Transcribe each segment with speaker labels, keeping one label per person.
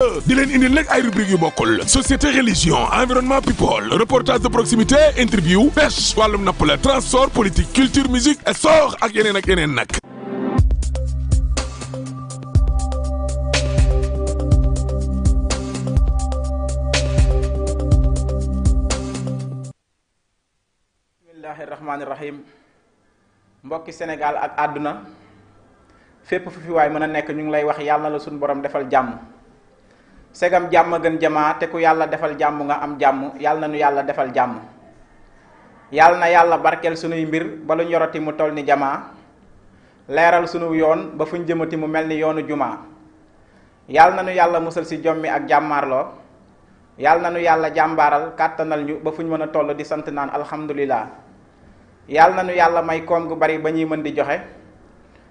Speaker 1: di leen indil nag ay rubrique yu bokkul société religion environnement people reportage de proximité interview pêche wàllum napp la transport politique culture musique sport ak yeneen nag.
Speaker 2: bismillahi rahmaani rahim mbokki Sénégal ak àdduna fépp fu fi waay mën a nekk ñu ngi lay wax yàlla na la suñu borom defal jàmm. segam jàmm gën jamaa te ku yàlla defal jàmm nga am jàmm yàlla na nu yàlla defal jàmm yàlla na yàlla barkeel sunuy mbir ba lu ñoroti mu toll ni jamaa leeral sunu yoon ba fuñ jëmati mu mel ni yoonu jumaa yàlla na nu yàlla musal si jommi ak jàmmaarloo yàlla na nu yàlla jàmbaaral kàttanal ñu ba fuñ mën a toll di sant naan alhamdulillah yàlla na nu yàlla may koom gu bari ba ñuy mën di joxe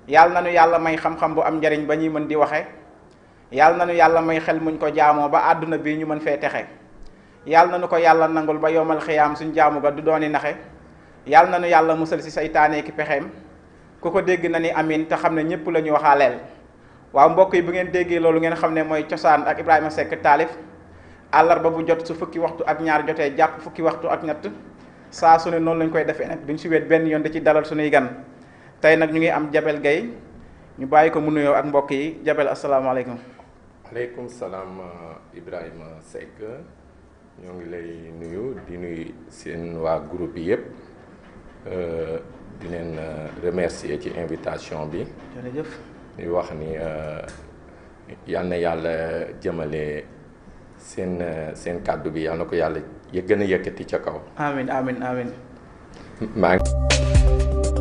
Speaker 2: yàlla na nu yàlla may xam-xam bu am njariñ ba ñuy mën di waxe yàlla na nu yàlla may xel muñ ko jaamoo ba àdduna bi ñu mën fee texe yàlla na nu ko yàlla nangul ba yowmal xiyaam suñ jaamu ga du dooni naxe yàlla na nu yàlla musal si saytaane ki pexeem ku ko dégg na ni amin te xam ne ñëpp la ñu waxaaleel waaw mbokk yi bu ngeen déggee loolu ngeen xam ne mooy cosaan ak Ibrahima Seck taalif àllarba bu jot su fukki waxtu ak ñaar jotee jàpp fukki waxtu ak ñett saa su ne noonu lañ koy defee nag duñ si wet benn yoon di ci dalal suñuy gan tey nag ñu ngi am Jabel Gaye ñu bàyyi ko mu nuyoo ak mbokk yi Jabel asalaamaaleykum.
Speaker 3: aleykum salaam Ibrahima Seck ñoo ngi lay nuyu di nuyu seen waa groupe bi yëpp di leen remercier ci invitation bi.
Speaker 2: jërëjëf.
Speaker 3: di wax ni yal na yàlla jëmale seen kàddu bi yal na ko yàlla gën a yëkkati ca kaw.
Speaker 2: amiin amiin amiin.
Speaker 3: maa ngi.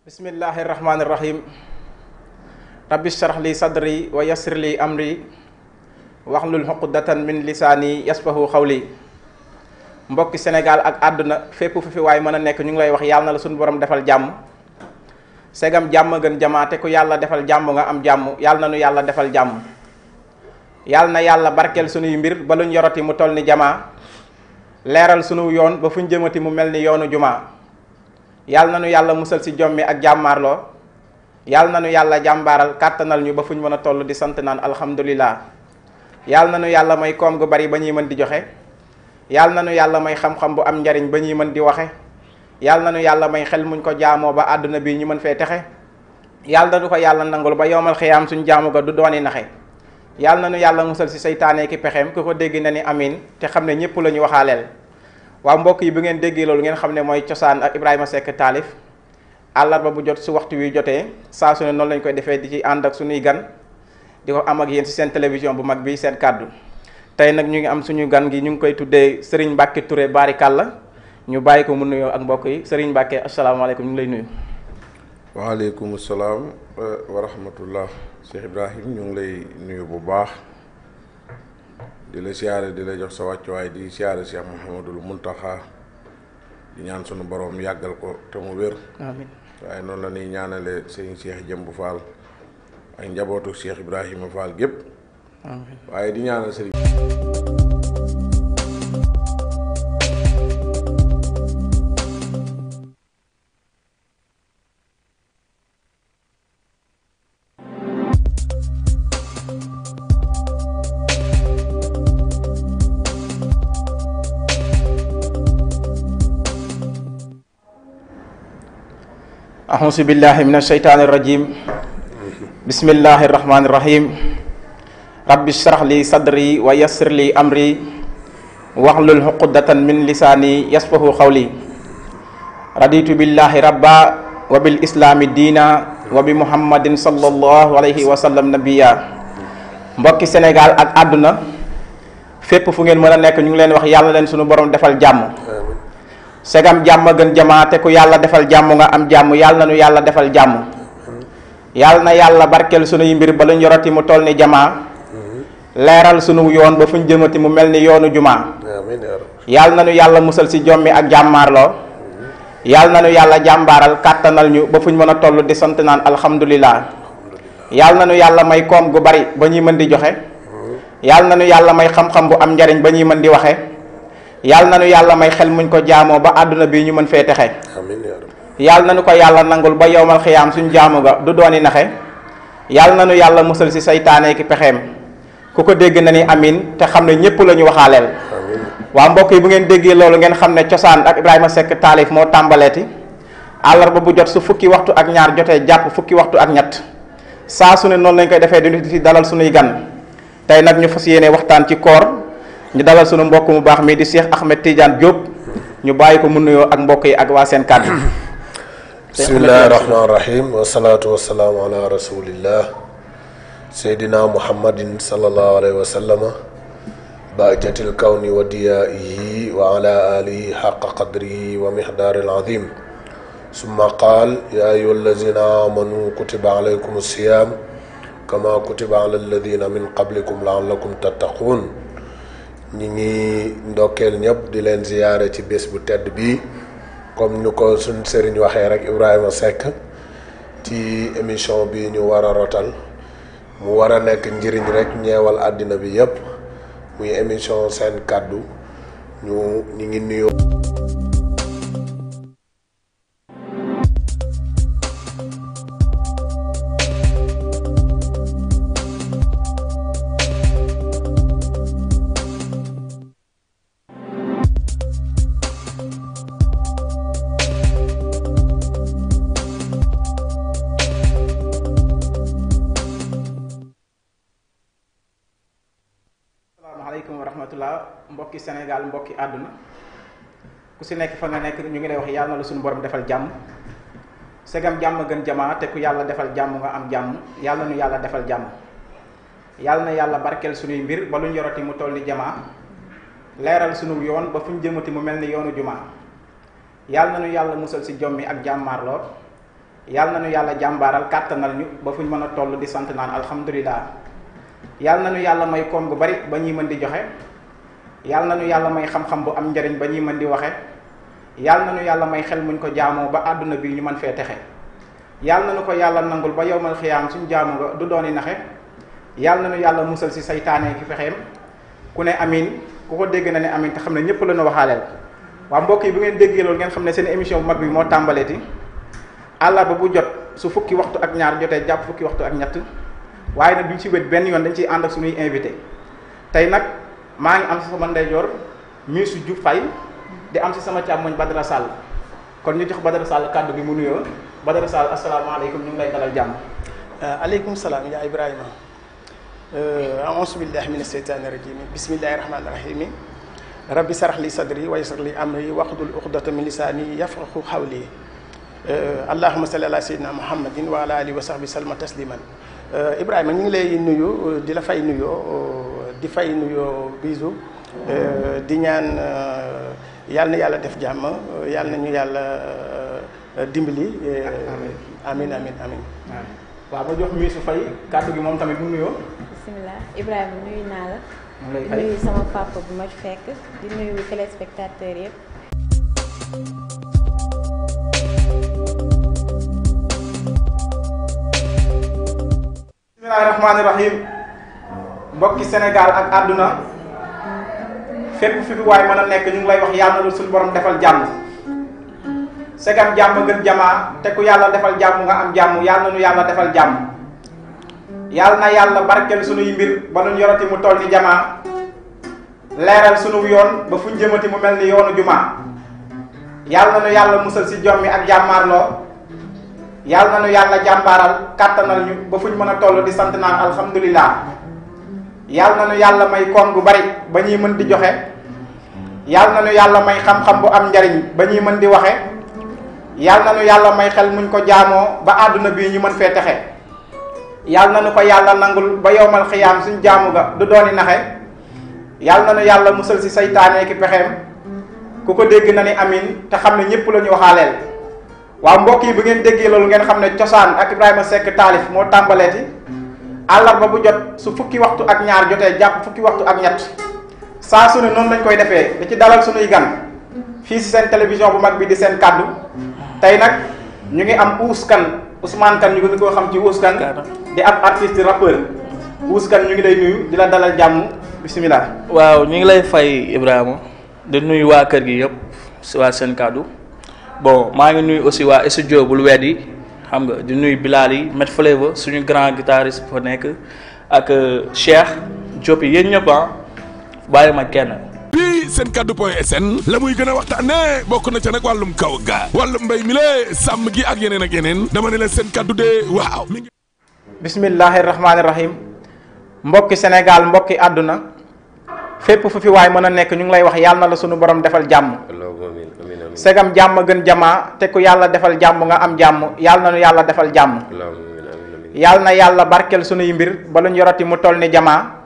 Speaker 2: bismillahi rahmaani rahim rabbi shrah li sadri wa yassir li amri waxlul xuqdatan min lisaani yasfahu xawli mbokki Sénégal ak àdduna fépp fu fi waay mën a nekk ñu ngi lay wax yàlla na la suñu borom defal jàmm segam jàmm gën jamaa te ku yàlla defal jàmm nga am jàmm yàlla na nu yàlla defal jàmm yàlla na yàlla barkeel sunuy mbir ba luñ yoroti mu toll ni jamaa leeral sunu yoon ba fuñ jëmati mu mel ni yoonu jumaa yàlla na nu yàlla musal si jommi ak jàmmaarloo yàlla na nu yàlla jàmbaaral kàttanal ñu ba fu ñu mën a toll di sant naan alhamdulillah yàlla na nu yàlla may koom gu bari ba ñuy mën di joxe yàlla na nu yàlla may xam-xam bu am njariñ ba ñuy mën di waxe yàlla na nu yàlla may xel muñ ko jaamoo ba àdduna bi ñu mën fee texe yàlla na nu ko yàlla nangul ba yowmal xiyaam suñ jaamu ga du dooni naxe yàlla na nu yàlla musal si saytaane ki pexeem ku ko dégg na ni amin te xam ne ñëpp la ñu waxaaleel waaw mbokk yi bu ngeen déggee loolu ngeen xam ne mooy cosaan ak Ibrahima Seck taalif àllarba bu jot su waxtu wi jotee saa su ne noonu lañ koy defee di ci ànd ak suñuy gan di ko am ak yéen si seen télévision bu mag bi seen kàddu tey nag ñu ngi am suñu gan gi ñu ngi koy tuddee Serigne Mbacke Touré Barikalla ñu bàyyi ko mu nuyoo ak mbokk yi Serigne Mbacke asalaamaaleykum ñu ngi lay nuyu.
Speaker 4: waaleykum salaam wa rahmatullah Cheikh Ibrahim ñu ngi lay nuyu bu baax. di la siyaare di la jox sa wàccuwaay di siyaare Cheikh Mouhamadul Muntaxa di ñaan sunu borom yàggal ko te mu wér.
Speaker 2: amiin
Speaker 4: waaye noonu la ñuy ñaanale sëñ Cheikh Jëmb Fall ak njabootu Cheikh Ibrahima Fall gépp. amiin waaye di ñaanal sëriñ.
Speaker 2: أعوذ بالله من الشيطان الرجيم بسم الله الرحمن الرحيم رب اشرح لي صدري ويسر لي أمري واحلل عقدة من لساني يفقهوا قولي رضيت بالله ربا وبالإسلام دينا وبمحمد صلى الله عليه وسلم نبيا mbokki Sénégal ak àdduna fépp fu ngeen mën a nekk ñu ngi leen wax yàlla leen sunu borom defal jàmm segam jàmm gën jamaa te ku yàlla defal jàmm nga am jàmm yàlla na nu yàlla defal jàmm yàlla na yàlla barkeel sunuy mbir ba luñ yoroti mu toll ni jamaa leeral sunu yoon ba fuñ jëmati mu mel ni yoonu jumaa yàlla na nu yàlla musal si jommi ak jàmmaarloo yàlla na nu yàlla jàmbaaral kàttanal ñu ba fuñ mën a toll di sant naan alhamdulillah yàlla na nu yàlla may koom gu bari ba ñuy mën di joxe yàlla na nu yàlla may xam-xam bu am njariñ ba ñuy mën di waxe yàlla na nu yàlla may xel muñ ko jaamoo ba àdduna bi ñu mën fee texe
Speaker 4: amiin yaa rabbi.
Speaker 2: yàlla na nu ko yàlla nangul ba yowmal xiyaam suñ jaamu ga du dooni naxe yàlla na nu yàlla musal si saytaane ki pexeem ku ko dégg na ni amin te xam ne ñépp la ñu waxaaleel
Speaker 4: amiin.
Speaker 2: waa mbokk yi bu ngeen déggee loolu ngeen xam ne cosaan ak Ibrahima Seck taalif moo tàmbaleeti àllarba bu jot su fukki waxtu ak ñaar jotee jàpp fukki waxtu ak ñett saa su ne noonu lañ koy defee di ci dalal sunuy gan tey nag ñu fas yéene waxtaan ci koor ñu dalal sunu mbokk mu baax mii di Cheikh Ahmed Tidiane Diop ñu bàyyi ko mu nuyoo ak mbokk yi ak waa seen kàddu.
Speaker 5: bismillahi rahmaani rahim wasalaatu wasalaamu ala rasulillah seydina muhammadin sallallahu alayhi wa sallama bahjatil kawni wa diyaihi wa ala alihi xaqa qadrihi wa miqdaari alazim summa qaal ya ayuha allazina amanu kutiba alaykum alsiyam kama kutiba ala alladina min qablikum laallakum tattaquun ñi ngi ndokkeel ñëpp di leen ziyaare ci bés bu tedd bi comme ñu ko suñ sëriñ waxee rek Ibrahima Seck ci émission bi ñu war a rotal mu war a nekk njëriñ rek ñeewal àddina bi yëpp muy émission seen kàddu ñu ngi nuyoo.
Speaker 2: asalaamaaleykum wa rahmatullah mbokki Sénégal mbokki àdduna ku si nekk fa nga nekk ñu ngi lay wax yàlla na la suñu borom defal jàmm segam jàmm gën jamaa te ku yàlla defal jàmm nga am jàmm yàlla nu yàlla defal jàmm yàlla na yàlla barkeel suñuy mbir ba lu ñu yorati mu toll ni jamaa leeral sunu yoon ba fu ñu jëmati mu mel ni yoonu jumaa yàlla na nu yàlla musal si jommi ak jàmmaarloo yàlla na nu yàlla jàmbaaral kàttanal ñu ba fu ñu mën a toll di sant naan alhamdulilah yàlla na nu yàlla may koom gu bari ba ñuy mën di joxe yàlla na nu yàlla may xam-xam bu am njariñ ba ñuy mën di waxe yàlla na nu yàlla may xel muñ ko jaamoo ba àdduna bi ñu mën fee texe yàlla na nu ko yàlla nangul ba yowmal xiyaam suñ jaamu nga du dooni naxe yàlla na nu yàlla musal si saytaane ki fexeem ku ne amin ku ko dégg na ne amin te xam ne ñëpp la ñu waxaaleel waa mbokk yi bu ngeen déggee loolu ngeen xam ne seen émission bu mag bi moo tàmbaleeti àllarba bu jot su fukki waxtu ak ñaar jotee jàpp fukki waxtu ak ñett waaye nag duñ ci wét benn yoon dañ ciy ànd ak suñuy invité tey nag maa ngi am si sama ndeyjoor Miisu Diouf Faye di am si sama càmmoñ Badara Sall kon ñu jox Badara Sall kàddu gi mu nuyoo Badara Sall asalaamaaleykum ñu ngi lay dalal jàmm.
Speaker 6: aleykum salaam yaa Ibrahima auzu billahi mina seytaani rajim bismillahi rahmaani rahim rabbi sarax li sadri wa yassir li amri wahlul uqdata min lisaani yafqahu qawli allahumma salli ala sayyidina muhammadin wa ala alihi wa sahbihi salma tasliman Ibrahima ñu ngi lay nuyu di la fay nuyoo di fay nuyoo bisu di ñaan yàlla na yàlla def jàmm yàlla na ñu yàlla dimbali. amin amin amin
Speaker 2: waaw ma jox Miisu Faye kàddu gi moom tamit mu nuyoo.
Speaker 7: bisimilah Ibrahima nuyu naa la. di nuyu sama papa bu ma fekk di nuyu téléspectateurs yëpp.
Speaker 2: bismillahi rahmaani rahim mbokki Sénégal ak àdduna fépp fi waay mën a nekk ñu ngi lay wax yàlla na suñu borom defal jàmm segam jàmm gën jamaa te ku yàlla defal jàmm nga am jàmm yàlla na nu yàlla defal jàmm yàlla na yàlla barkeel sunuy mbir ba nu yorati mu toll ni jamaa leeral sunu yoon ba fu ñu jëmati mu mel ni yoonu jumaa yàlla na nu yàlla musal si jommi ak jàmmaarloo yàlla na nu yàlla jàmbaaral kàttanal ñu ba fu ñu mën a toll di sant naan alhamdulilah yàlla na nu yàlla may koom gu bari ba ñuy mën di joxe yàlla na nu yàlla may xam-xam bu am njariñ ba ñuy mën di waxe yàlla na nu yàlla may xel muñ ko jaamoo ba àdduna bii ñu mën fee texe yàlla na nu ko yàlla nangul ba yowmal xiyaam suñ jaamu ga du dooni naxe yàlla na nu yàlla musal si saytaane ki pexeem ku ko dégg na ni amin te xam ne ñëpp la ñu waxaaleel waaw mbokk yi bu ngeen déggee loolu ngeen xam ne cosaan ak Ibrahima Seck taalif moo tàmbaleeti àllarba bu jot su fukki waxtu ak ñaar jotee jàpp fukki waxtu ak ñett saa su ne noonu lañ koy defee da ci dalal sunuy gan fii si seen télévision bu mag bi di seen kàddu tey nag ñu ngi am Ouz Kane Ousmane Kane ñu gën koo xam ci Ouz Kane di ab artiste rappeur Ousse Kane ñu ngi lay nuyu di la dalal jàmm bisimilah.
Speaker 8: waaw ñu ngi lay fay Ibrahima di nuyu waa kër gi yëpp si waa seen kàddu bon maa ngi nuyu aussi waa studio bul weddi xam nga di nuyu Bilal yi Met Flavor suñu grand guitariste fa nekk ak Cheikh Diop yi yéen ñëpp bàyyi ma kenn.
Speaker 1: bii seen kaddu point sn la muy gën a waxtaane bokk na ca nag wàllum kaw ga wàllum mbéy mi la sàmm gi ak yeneen ak yeneen dama ne la seen kaddu de waaw mi ngi.
Speaker 2: bismillahi rahmaani rahim mbokki Sénégal mbokki àdduna fépp fu fi waay mën a nekk ñu ngi lay wax yàlla na la sunu borom defal jàmm. segam jàmm gën jamaa te ku yàlla defal jàmm nga am jàmm yàlla na nu yàlla defal jàmm. yàlla na yàlla barkeel sunuy mbir ba luñ yorati mu toll ni jamaa.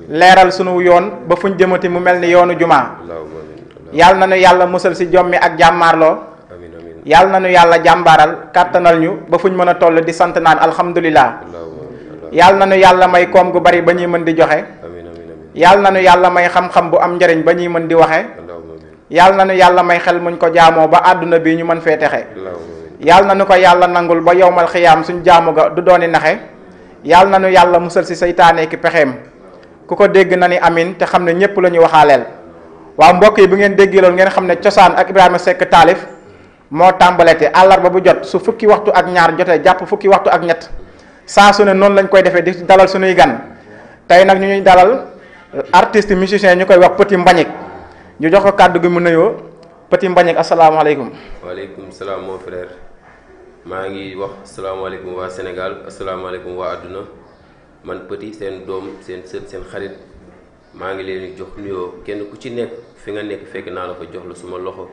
Speaker 2: leeral sunu yoon ba fuñ jëmati mu mel ni yoonu jumaa. yàlla na nu yàlla musal si jommi ak jàmmaarloo. yàlla na nu yàlla jàmbaaral kàttanal ñu ba fuñ mën a toll di sant naan alhamdulilah. yàlla na nu yàlla may koom gu bari ba ñuy mën di joxe. yàlla na nu yàlla may xam-xam bu am njëriñ ba ñuy mën di waxe. yàlla na nu yàlla may xel muñ ko jaamoo ba àdduna bi ñu mën fee texe. yàlla na nu ko yàlla nangul ba yowmal xiyaam suñ jaamu ga du dooni naxe. yàlla na nu yàlla musal si saytaane ki pexeem ku ko dégg na ni amin te xam ne ñëpp la ñu waxaaleel. waaw mbokk yi bu ngeen déggee loolu ngeen xam ne cosaan ak Ibrahima Seck taalif moo tàmbalete àllarba bu jot su fukki waxtu ak ñaar jotee jàpp fukki waxtu ak ñett saa su ne noonu lañ koy defee di dalal suñuy gan tey nag ñu ñuy dalal artiste musicien ñu koy wax Petit Mbagnick ñu jox ko kàddu gi mu nuyoo Petit Mbagnick asalaamaaleykum.
Speaker 9: waaleykum salaam mon frère maa ngi wax asalaamaaleykum waa Sénégal asalaamaaleykum waa àdduna man Petit seen doom seen sët seen xarit maa ngi leen di jox nuyoo kenn ku ci nekk fi nga nekk fekk naa la ko jox la suma loxo.